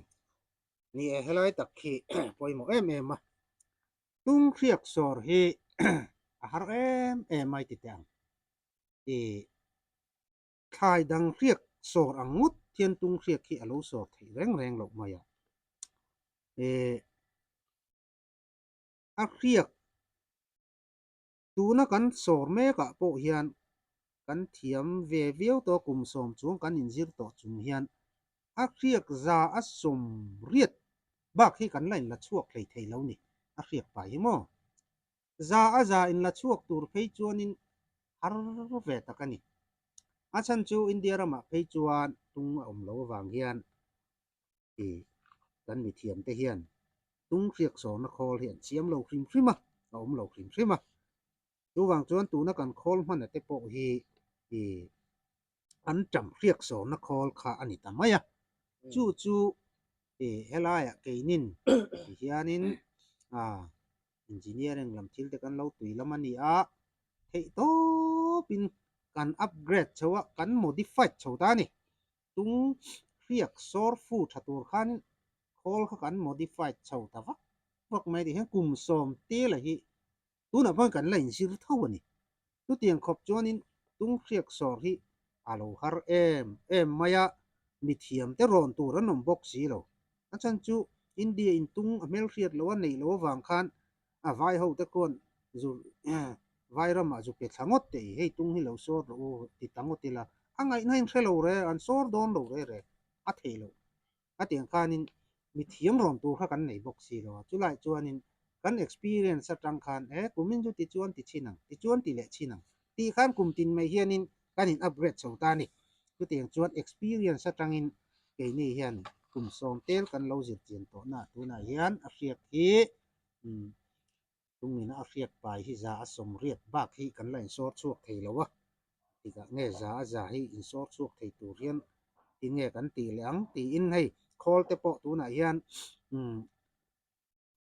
Speaker 2: ni e helai tak khi pawimawh em em a. Tung hriak sawr hi a har em em a i ti teh ang. Ih thlai dang hriak sawr ang ngawt hian tung hriak hi a lo sawr theih reng reng loh mai a. Ih a hriak tuna kan sawr mekah pawh hian kan thiam ve viau tawh kum sawm chuang kan inzir tawh chung hian a hriak za a sawm riat bak hi kan la inla chhuak hlei thei lo ni a hriak pai hi maw za a za inla chhuak tur phei chuanin har ve tak a ni a chhan chu India ramah phei chuan tung a awm lo avang hian i kan mithiam te hian tung hriak sawrna khawl hi an siam lo hrim hrim a, a awm lo hrim hrim a. Chuvang chuan tuna kan khawl hmana te pawh hi i an tam hriak sawrna khawl kha a ni ta mai a. Chu chu i helaiah keinin ti hianin a engineering lam thil te kan lo tui lam a ni a, theih tawpin kan upgrade chho a, kan modified chho ta a ni. Tung hriak sawr fu tha tur khan khawl kha kan modified chho ta vak vak mai tih hian kum sawm te la hi tunah pawhin kan la inzir tho a ni. Chutiang khawp chuanin tung hriak sawr hi a lo har em em mai a, mithiam te rawn tur an awm bawk si lo. A chhan chu India in tung a hmelhriat lo a neih loh avang khan a vai ho te khuan zu vai ramah zu pe thla ngawt teh i hei tung hi lo sawr rawh u ti ta ngawt ila a ngaihna in hre lo re an sawr dawn lo re re a thei lo a tiang khanin mi thiam rawn tur kha kan nei bawk si lo a chulai chuanin kan experience atang khan e kumin chu tichuan ti chhin ang tichuan ti leh chhin ang tih khan kum tin mai hianin kan in upgrade chho ta a ni chutiang chuan experience atangin keini hian kum sawm tel kan lo zir chian tawh na tunah hian a hriat hi Umm tungin a hriat pai hi za a sawm riat bak hi kan la insawr chhuak thei lo a, tikah nge za a za hi insawr chhuak thei tur hian tinge kan tih leh ang tiin hei khawl te pawh tunah hian umm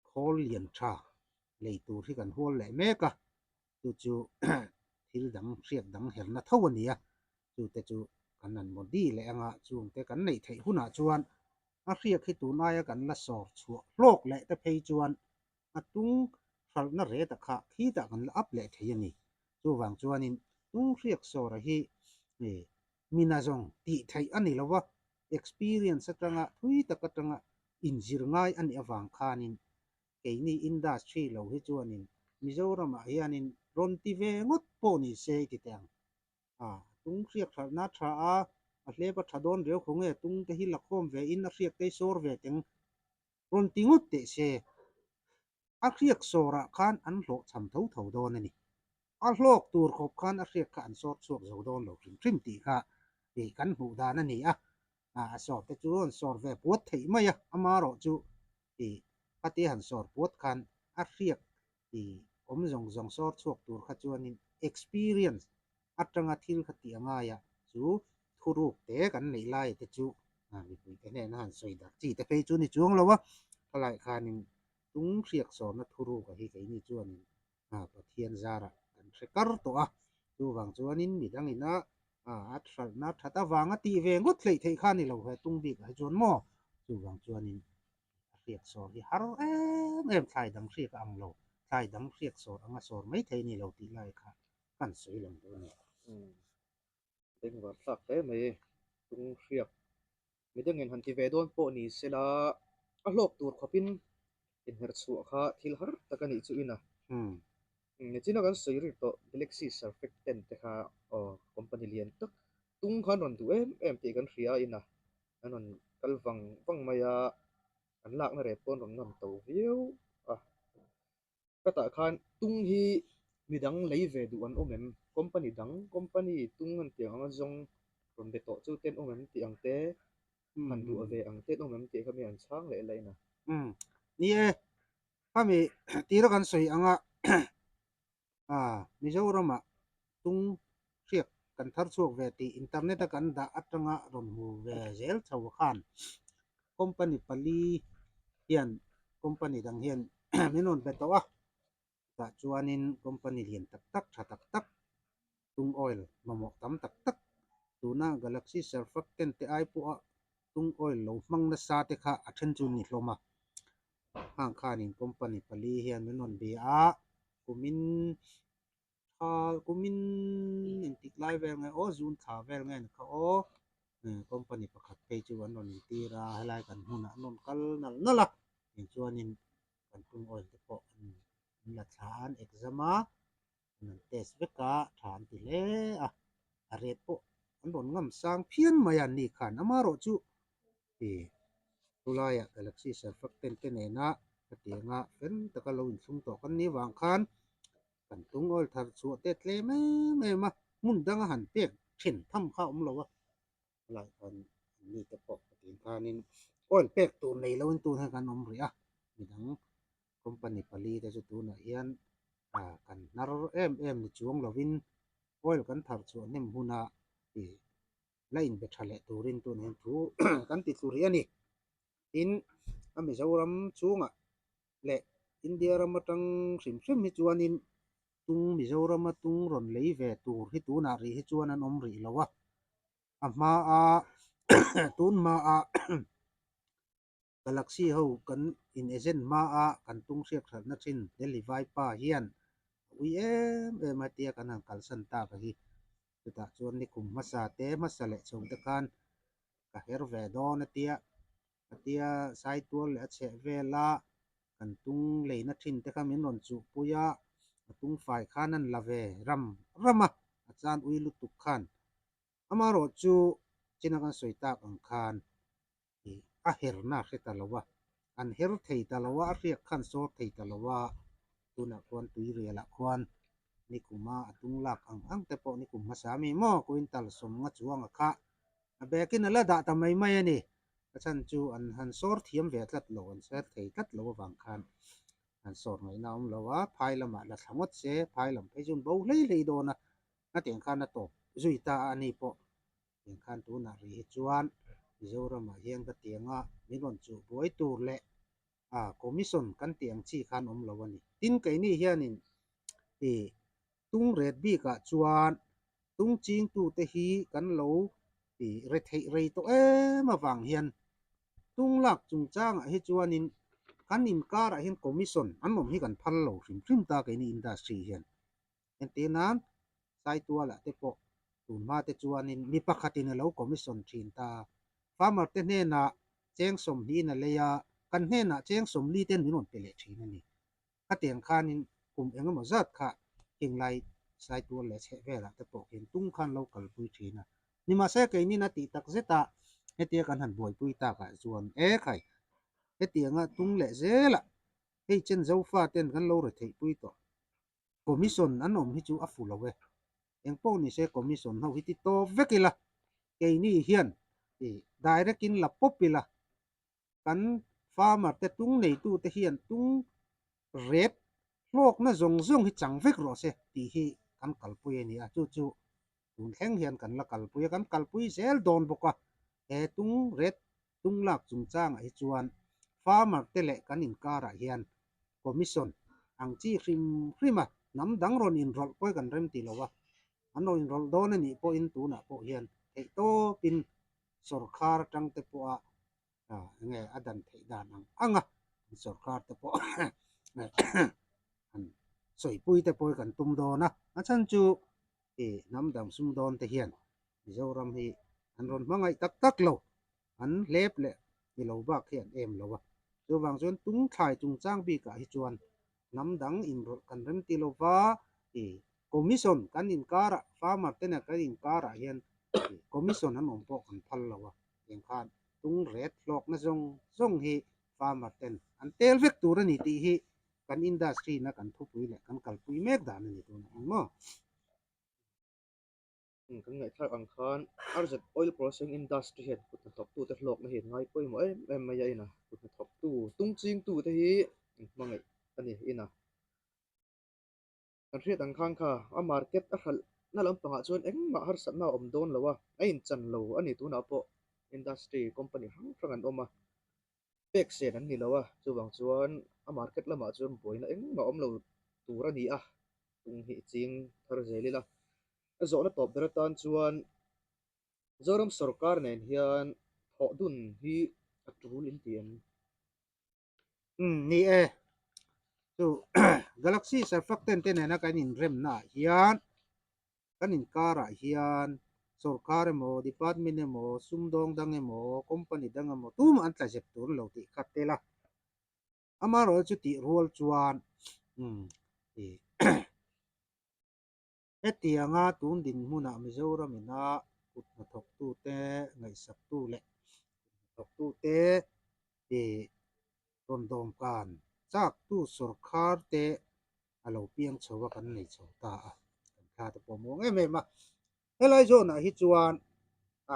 Speaker 2: khawl lian tha lei tur hi kan hual leh mek a, chu chu thil dang hriat dang herna tho a ni a, chu te chu kan han modi leh anga chung te kan neih theih hunah chuan A hriak hi tun aia kan la sawr chhuah hlawk leh te phei chuan a tung hralhna reta kha khitah kan la up leh thei a ni. Chuvang chuanin tung hriak sawra hi mina zawng tih theih a ni lo va, experience atanga thui tak atanga inzir ngai a nih avang khanin keini industry lo hi chuanin Mizoramah hianin rawn ti ve ngawt pawh ni se i ti teh ang. A tung hriak hralhna a tha a, a hlep a tha dawn riau khaw nge tung te hi la khawm ve in a hriak te hi sawr ve teng rawn ti ngawt teh se. A hriak sawrah khan an hlawhchham tho tho dawn a ni. A hlawk tur khawp khan a hriak kha an sawr chhuak zo dawn lo hrim hrim tih kha ih kan hmuh dan a ni a. A sawr te chu an sawr ve puat theih mai a, amarawh chu ih khatia han sawr puat khan a hriak ih awm zawng zawng sawr chhuak tur kha chuanin experience atanga thil kha tih a ngai a, chu thuruk te kan neih lai te chu mipuite hnena han sawi darh chi te phei chu ni chuang lo a, khalai khanin tung hriak sawrna thuruk a hi keini chuanin Pathian zarah kan hre kar tawh a, chuvang chuanin midang ina a hralhna that avanga tih ve ngawt hleih theih kha a ni lo he tung bikah hi chuan maw, chuvang chuanin a hriak sawr hi har em em thlai dang hriak a ang lo, thlai dang hriak sawr anga sawr mai thei a ni lo tih lai kha kan sawi lang dawn a ni.
Speaker 1: Bengvar thlak hle mai tung hriak midangin han ti ve dawn pawh ni sela a hlawk tur khawpin inherh chhuah kha thil har tak a nih chu ina. Nichina kan sawi rik tawh Galaxy Surfactant te kha aw company lian tak tung khan rawn duh em em tih kan hria a ina an rawn kal vang vang mai a an lakna reh pawh an rawn ngam to viau a. Ka tah khan tung hi midang lei ve duh an awm em? Company dang, company tung an tih ang anga zawng rawn be tawh chu te an awm em tih ang te, han duh ve ang te an awm em tih kha mi an chhang leh lain a.
Speaker 2: Umm, ni e, khami tira kan sawi anga Mizoramah tung hriak kan thar chhuak ve tih internet a kan dah atanga rawn hmu ve zel chho khan company pali hian company dang hian min rawn be tawh a, chutah chuanin company lian tak tak tha tak tak tung oil mamawh tam tak tak tuna Galaxy Surfactant te ai pawha tung oil lo hmang nasa te kha a then chu ni hlawm a, hang khanin company pali hian min rawn bia a, kumin Thal kumin intik lai vel nge aw zun thla vel nge ni kha aw company pakhat phei chu an rawn intir a helai kan hmunah an rawn kal nalh nalh a eng chuanin kan tung oil te pawh an la thla a an exam a an rawn test vek a tha an ti hle a a rate pawh an rawn ngam sang phian mai a ni khan amaherawhchu ih chulaiah Galaxy Surfactant te nena hetianga fel taka lo inthlung tawh kan nih vang khan Kan tung oil thar chhuah te tlem em em a, hmun danga han pek thin tham kha a awm lo a, helai khan an mi te pawh patin khanin oil pek tur nei loin tun hian kan awm rih a, midang company pali te chu tunah hian ah kan hnar em em ni chuang lovin oil kan thar chhuah hnem huna ih la inbe tha leh turin tunah hian thu kan ti thlu rih a ni. Tin, a Mizoram chhungah leh India ram atang hrim hrim hi chuanin tung Mizorama tung rawn lei ve tur hi tunah rih hi chuan an awm rih lo a, a hmaa tun hmaa Galaxy ho kan in agent hmaa kan tung hriak hralhna thin Delhi Vaipa hian a ui em em a tia kan han kalsan tak a hi. Chutah chuan nikum hmasa te hmasa leh chho te khan ka her ve dawn a tia a tia saitual leh a chheh vela kan tung leina thin te kha min rawn chuhpui a, a tung fai khan an la ve ram ram a, a chan ui lutuk khan amaherawh chu china kan sawi tak ang khan ih a herna a hre ta lo a, an her thei ta lo a, a hriak khan sawr thei ta lo a, tunah khuan tuirialah khuan nikuma a tung lak ang ang te pawh nikum hmasa ami maw quintal sawmnga chuanga kha a bag in a la dah ta mai mai a ni, a chhan chu an han sawr thiam ve tlat lo, an ser thei tlat lo avang khan han sawr ngaihna a awm lo a, phai lamah la thla ngawt se, phai lam phei chu an bo hlei hlei dawn a, hetiang khan a tawp zui ta a ani pawh. Tiang khan tunah rih hi chuan Mizoramah hian ka tianga min rawn chuh buai tur leh ah commission kan tih ang chi khan awm lo a ni. Tin keini hianin ih tung ret bikah chuan tung chingtute hi kan lo ih re theih rei tawh em avang hian tung lak chungchangah hi chuanin kan inkarah hian commission an awm hi kan phal lo hrim hrim ta keini industry hian. Entir nan Saitualah te pawh tun hma te chuanin mi pakhatin a lo commission thin ta. Farmer te hnenah cheng sawmhnihin a lei a, kan hnenah cheng sawmli ten min rawn pe leh thin a ni. Khatiang khanin kum eng emaw zat kha Kinglai Saitual leh chheh velah te pawh khian tung khan lo kalpui thin a. Nimahse keinin a tih tak zetah hetia kan han buaipui takah chuan e khai hetianga tung leh zelah. Hei chen Zofa ten kan lo retheih pui tawh. Commission an awm hi chu a fu lo e. Engpawh ni se commission ho hi ti tawp vek ila, keini hian i direct in la pawp ila, kan farmer te tung neitu te hian tung ret hlawkna zawng zawng hi chang vek rawh se tih hi kan kalpui a ni a, chu chu tun thleng hian kan la kalpui a, kan kalpui zel dawn bawk a, he tung ret tung lak chungchangah hi chuan farmer te leh kan inkarah hian commission ang chi hrim hrim a, hnam dang rawn inrawlh pawh hi kan rem ti lo a, an rawn inrawlh dawn a nih pawhin tunah pawh hian theihtawpin sawrkhar atang te pawha enge a dan theih dan ang ang a sawrkhar te pawh han sawipui te pawh hi kan tum dawn a, a chhan chu ih hnam dang sum dawn te hian Mizoram hi an rawn hmangaih tak tak lo, an hlep leh ni lo bak hi an em lo a, chuvang chuan tung thlai chungchang bikah hi chuan hnam dang inrawlh kan rem ti lo va, ih commission kan inkarah farmer te nen kan inkarah hian ih commission an awm pawh kan phal lo a, tiang khan tung ret hlawkna zawng zawng hi farmer ten an tel vek tur a ni tih hi kan industry na kan thupui leh kan kalpui mek dan a ni tunah ang maw.
Speaker 1: Kan ngaihthlak ang khan RZ Oil Processing Industry hian kut hnathawktute hlawkna hi an ngai pawimawh em em mai a ina kut hnathawktu tung chingtute hi an hmangaih a ni ina kan hriat ang khan kha a market a hralh na lampangah chuan engmah harsatna a awm dawn lo a a inchan lo a ni tunah pawh industry company hrang hrang an awm a pek sen an ni lo a chuvang chuan a market lamah chuan buaina engmah awm lo tur a ni a tung hi ching thar zel ila a zawhna tawp ber atan chuan Zoram sawrkar nen hian thawh dun hi a tul in ti em?
Speaker 2: Umm ni e, chu Galaxy Surfactant te nena kan inremna ah hian kan inkarah hian sawrkar emaw department emaw sumdawng dang emaw company dang emaw tumah an tla zep tur lo tih kha tel a, amaherawhchu chu tih rual chuan umm ih Hetianga tun dinhmunah Mizoram ina kut hnathawktute ngaihsaktu leh kut hnathawktute tih rawn dawmkan chaktu sawrkhar te a lo piang chho a kan nei chho ta a, kan thla te pawh muang em em a. Helai zawnah hi chuan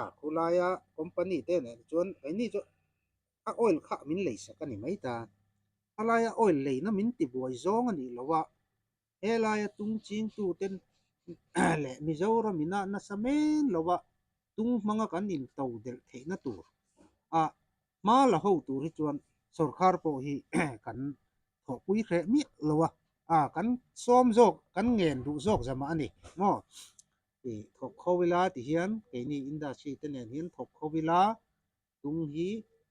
Speaker 2: a khulaia company te nen chuan keini chu a oil kha min leisak a ni mai ta. Halaia oil leina min tibuai zawng a nih loh a, Helaia tung chingtuten leh Mizoram ina nasa men lova tung hmanga kan into delh theihna tur a hma la ho tur hi chuan sawrkhar pawh hi kan thawhpui hreh miah lo a, a kan sawm zawk kan ngen duh zawk zamah a ni maw? Tih thawk kho ila ti hian keini industry te nen hian thawk kho ila tung hi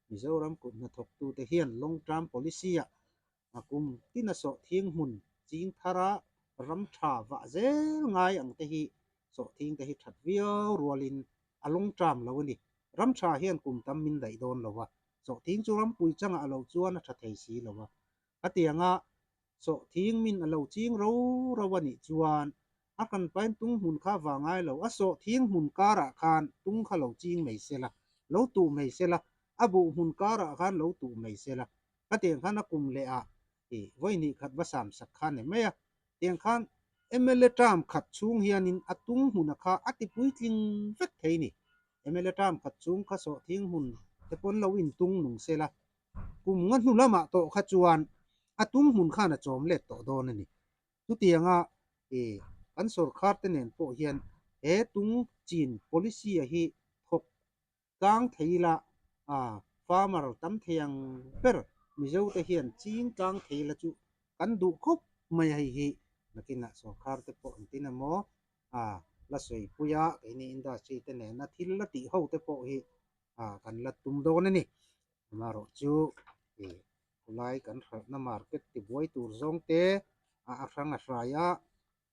Speaker 2: Mizoram kut hnathawktute hian long term policy ah A kum tin a sawhthing hmun ching thara ram tha vah zel ngai ang te hi sawhthing te hi that viau rualin a lawng ṭam lo a ni. Ram tha hian kum tam min daih dawn lo a, sawhthing chu rampui changah a lo chuan a tha thei si lo a. Khatianga sawhthing min a lo ching ro ro a nih chuan a kan pain tung hmun kha vah ngai lo, a sawhthing hmun karah khan tung kha lo ching mai sela, lo tuh mai sela, a buh hmun karah khan lo tuh mai sela, Ka tiang khan a kum leh ah i vawi hnih khat va sam sak kha ni mai a, tiang khan mla term khat chhung hianin a tung hmuna kha a ti puitling vek thei ni. Mla term khat chhung kha sawhthing hmun te pawn lo intung nung se la, kum nga hnu lamah tawh kha chuan a tung hmun khan a chawm let tawh dawn a ni. Chutianga i kan sawrkhar te nen pawh hian he tung chin policy a hi thawk Tlang thei ila a farmer tam thei ang ber Mizo te hian ching tlang thei ila chu kan duh khawp mai a hei hi nakinah sawrkhar te pawh engtin emaw a la sawi a keini industry te nena thil la tih ho te pawh hi a kan la tum dawn a ni amaherawh chu ih khulai kan hralhna market tibuai tur zawng te a a hrang a hrai a.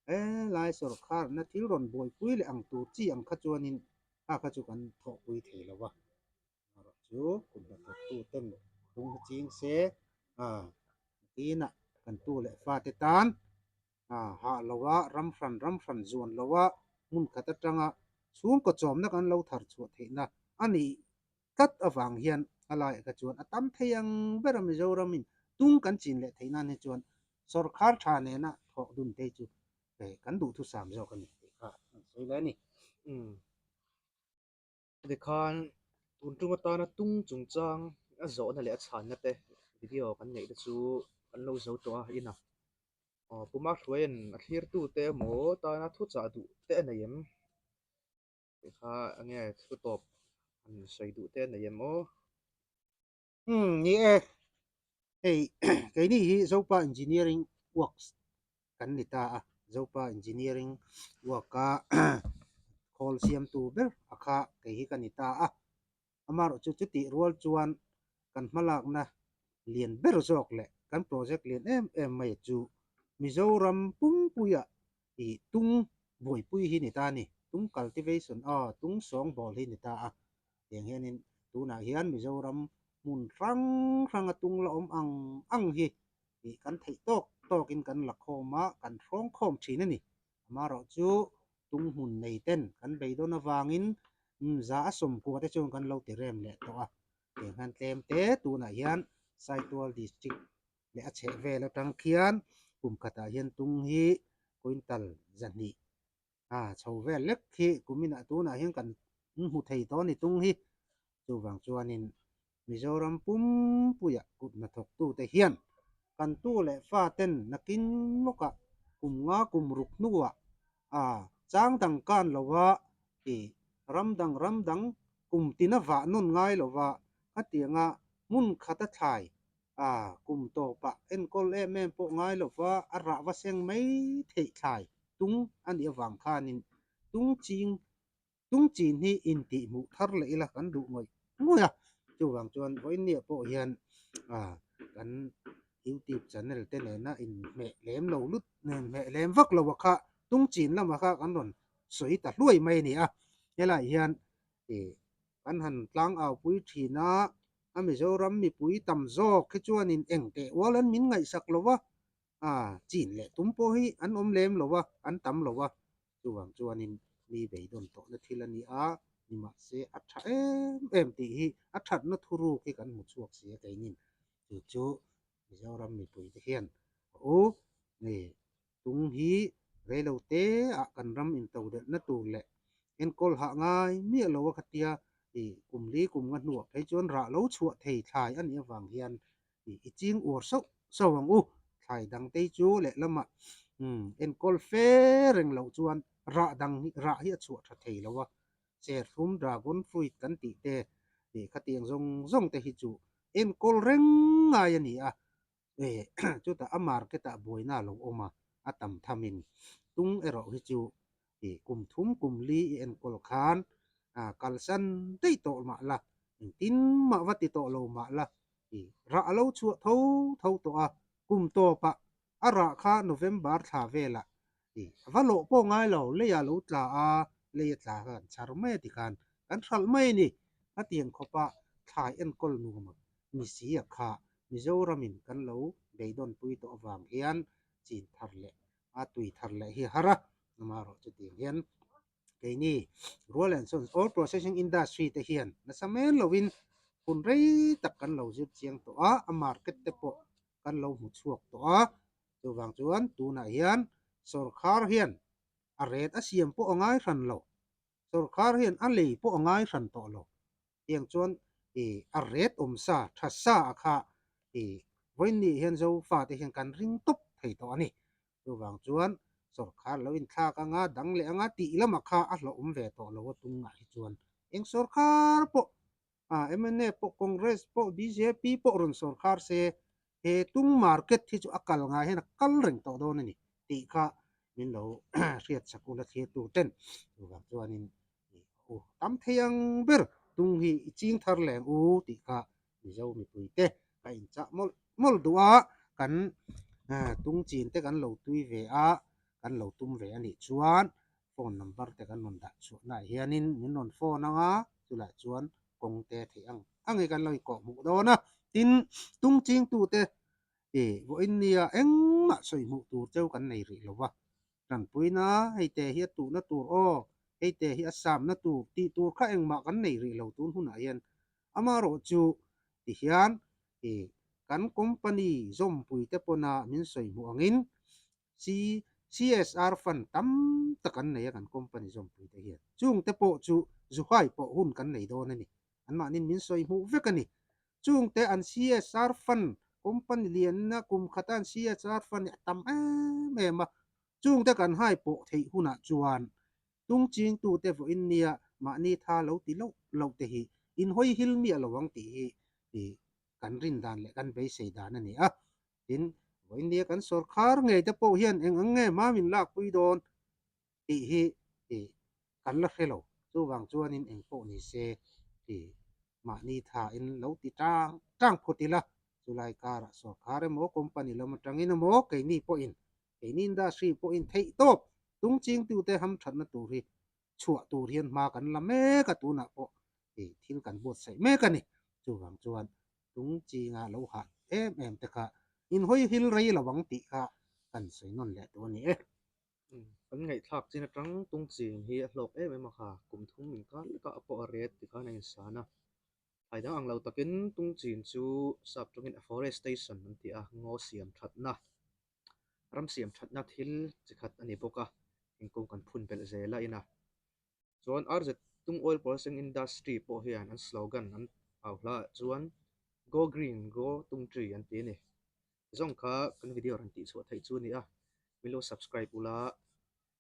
Speaker 2: Helai sawrkharna thil rawn buaipui leh ang tur chi ang kha chuanin kha kha chu kan thawhpui thei lo va, erawh chu kum hnathawktu ten tung hi ching se a tinah kan tu leh fate tan a hah lo a, ram hran ram hran zuan lo a, hmun khat atanga chhungkaw chawmna kan lo thar chhuah theihna a nih tlat avang hian a laiah kha chuan a tam thei ang ber a Mizoramin. Tung kan chin leh theih nan hi chuan sawrkhar tha nena thawk dun te chu kan duhthusam zawk a ni tih kha an sawi leh a ni.
Speaker 1: Umm. Tikhan tun tum atana tung chungchang a zawhna leh a chhanna te video kan neih te chu kan lo zo tawh a inah. Aw Puma Hruaia'n a thlirtute emaw tana thuchah duh te a nei em? Tih kha enge thu tawp han sawi duh te a nei em aw?
Speaker 2: Umm ni e, hei keini hi Zopa Engineering Works kan ni ta a, Zopa Engineering Work-a khawl siamtu ber a kha kei hi ka ni ta a, amaherawh chu chutih rual chuan kan hmalakna lian ber zawk leh kan project lian em em mai chu Mizoram pumpuia ih tung buaipui hi ni ta a ni, tung cultivation aw tung sawngbawl hi ni ta a. Tiang hianin tunah hian Mizoram hmun hrang hranga tung la awm ang ang hi ih kan theih tawk tawkin kan la khawm a, kan hrawng khawm thin a ni. Amaherawh chu tung hmun nei ten kan beidawn avangin za a sawmkua te chuan kan lo ti rem leh tawh a. Tiang hian tlem te tunah hian Saitual District leh a chheh vel atang khian kum khatah hian tung hi quintal zahnih a chho vel lek khi kuminah tunah hian kan hmu thei tawh a ni tung hi. Chuvang chuanin Mizoram pumpuia kut hnathawktute hian kan tu leh fa ten nakin lawkah kum nga kum ruk hnuah a chang dang kan lova i ram dang ram dang kum tina vah nawn ngai lova khatianga hmun khata thlai a kum tawpah enkawl em em pawh ngai lova a rah va seng mai theih thlai tung a nih avang khanin tung ching tung chin hi intih hmuh thar leh ila kan duh ngawih ngawih a, chuvang chuan vawiinniah pawh hian ah kan youtube channel te nena inhmeh lem lo lut inhmeh lem vak lo a kha tung chin lamah kha kan rawn sawi ta hluai mai a ni a, helaiah hian ih kan han tlang au pui thin a, a Mizoram mipui tam zawk hi chuanin eng teh ual an min ngaihsak lo va, a chin leh tum pawh hi an awm lem lo va, an tam lo va, chuvang chuanin mi beidawn tawhna thil a ni a, nimahse a tha em em tih hi a thatna thuruk hi kan hmu chhuak si a keinin chu chu Mizoram mipuite hian a u ni. Tung hi reilo te ah kan ram intodelhna tur leh enkawl hah ngai miah lo a khatia i kum li kum nga hnuah phei chuan rah lo chhuah thei thlai a nih avang hian i i ching uar sauh sauh ang u. Thlai dang te chu lehlamah umm enkawl fe reng loh chuan rah dang hi rah hi a chhuah tha thei lo a, serthlum dragon fruit kan tih te ih khatiang zawng zawng te hi chu enkawl reng ngai a ni a. Eh chutah a market ah buaina a lo awm a, a tam thamin tung erawh hi chu ih kum thum kum li i enkawl khan ah kalsan daih tawh mah la, engtin mah va ti tawh lo mah la ih rah a lo chhuah tho tho tawh a, kum tawpah a rah kha November thla velah ih a va lawh pawh ngai lo, lei ah lo tla a, lei a tla kha kan chhar mai a tikhan kan hralh mai a ni, hetiang khawpa thlai enkawl nuam ni si a kha Mizoramin kan lo beidawnpui tawh avang hian chin thar leh a tui thar leh hi a har a, amaherawh chutiang hian keini Rural and Sons Oil Processing Industry te hian nasa men lovin hun rei tak kan lo zir chiang tawh a, a market te pawh kan lo hmu chhuak tawh a, chuvang chuan tunah hian sawrkhar hian a ret a siam pawh a ngai hran lo, sawrkhar hian a lei pawh a ngai hran tawh lo. Tiang chuan ih a ret awm sa tha sa a kha ih vawiin hian Zofate hian kan ring tawp thei tawh a ni. Chuvang chuan sawrkhar lo inthlak anga dang leh anga tih lamah kha a hlawhawm ve tawh lo a tungah hi chuan eng sawrkhar pawh ah mnf pawh Congress pawh bjp pawh rawn sawrkhar se he tung market hi chu a kal ngai hian a kal reng tawh dawn a ni tih kha min lo hriat sak ula thlir tur ten chuvang chuanin u tam thei ang ber tung hi i ching thar leng u tih kha Mizo mipui te ka inchah mawlh mawlh duh a kan tung chin te kan lo tui ve a kan lo tum ve a nih chuan phone number te kan rawn dah chhuahnaah hianin min rawn phone ang a chulaiah chuan kawng te theih ang ang hi kan lo inkawh hmuh dawn a tin tung chingtute ih vawiin nia engmah sawi hmuh tur cheu kan nei rih lo va tanpuina hei te hi a tuhna tur aw hei te hi a samna tur tih tur kha engmah kan nei rih lo tun hunah hian amaherawhchu tihian ih. Kan company zawmpuite pawna min sawi hmuh angin CSR fund tam tak an nei a kan company zawmpuite hian. Chungte pawh chu Zuhai pawh hun kan nei dawn a ni. Anmahnin min sawi hmuh vek a ni. Chungte an CSR fund company lianna kum khata an CSR fund hi a tam em em a. Chungte kan hai pawh theih hunah chuan Tungchingtute vawiin nia mahni tha lo ti loh loh te hi inhawi hil miah lo ang tih hi kan rin dan leh kan beisei dan a ni a. Tin, vawiin nia kan sawrkhar ngei te pawh hian eng ang nge hma min lakpui dawn tih hi kan la hre lo. Chuvang chuanin eng pawh ni se mahni tha in lo ti tang tang phawt ila, chulai karah sawrkhar emaw company lam atangin emaw keini pawhin Keini industry pawhin theih tawp tungchingtute hamthatna tur hi chhuah tur hian hma kan la mek a, tunah pawh hei thil kan buatsaih mek a ni. Chuvang chuan tungchinga lo hah em em te kha inhawi hil rei lo ang tih kha kan sawi nawn leh tur a ni e.
Speaker 1: Kan ngaihthlak chin atang tungching hi a hlawk em em a kha, kum thum inkar lekah pawh a ret tikhan a insan a. Thlai dang ang lo takin tungchin chu sap tawngin afforestation an ti a, ngaw siam thatna. Ram siam thatna thil chi khat a ni bawk a, thingkung kan phun belh zel a ina. Chuan RZ Tung Oil Processing Industry pawh hian an slogan an au hla ah chuan Go Green, Go Tung Tree an ti a ni. Zawng kha kan video rawn tihchhuah theih chu a ni a, min lo subscribe ula,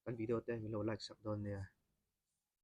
Speaker 1: kan video te min lo like sak dawn nia.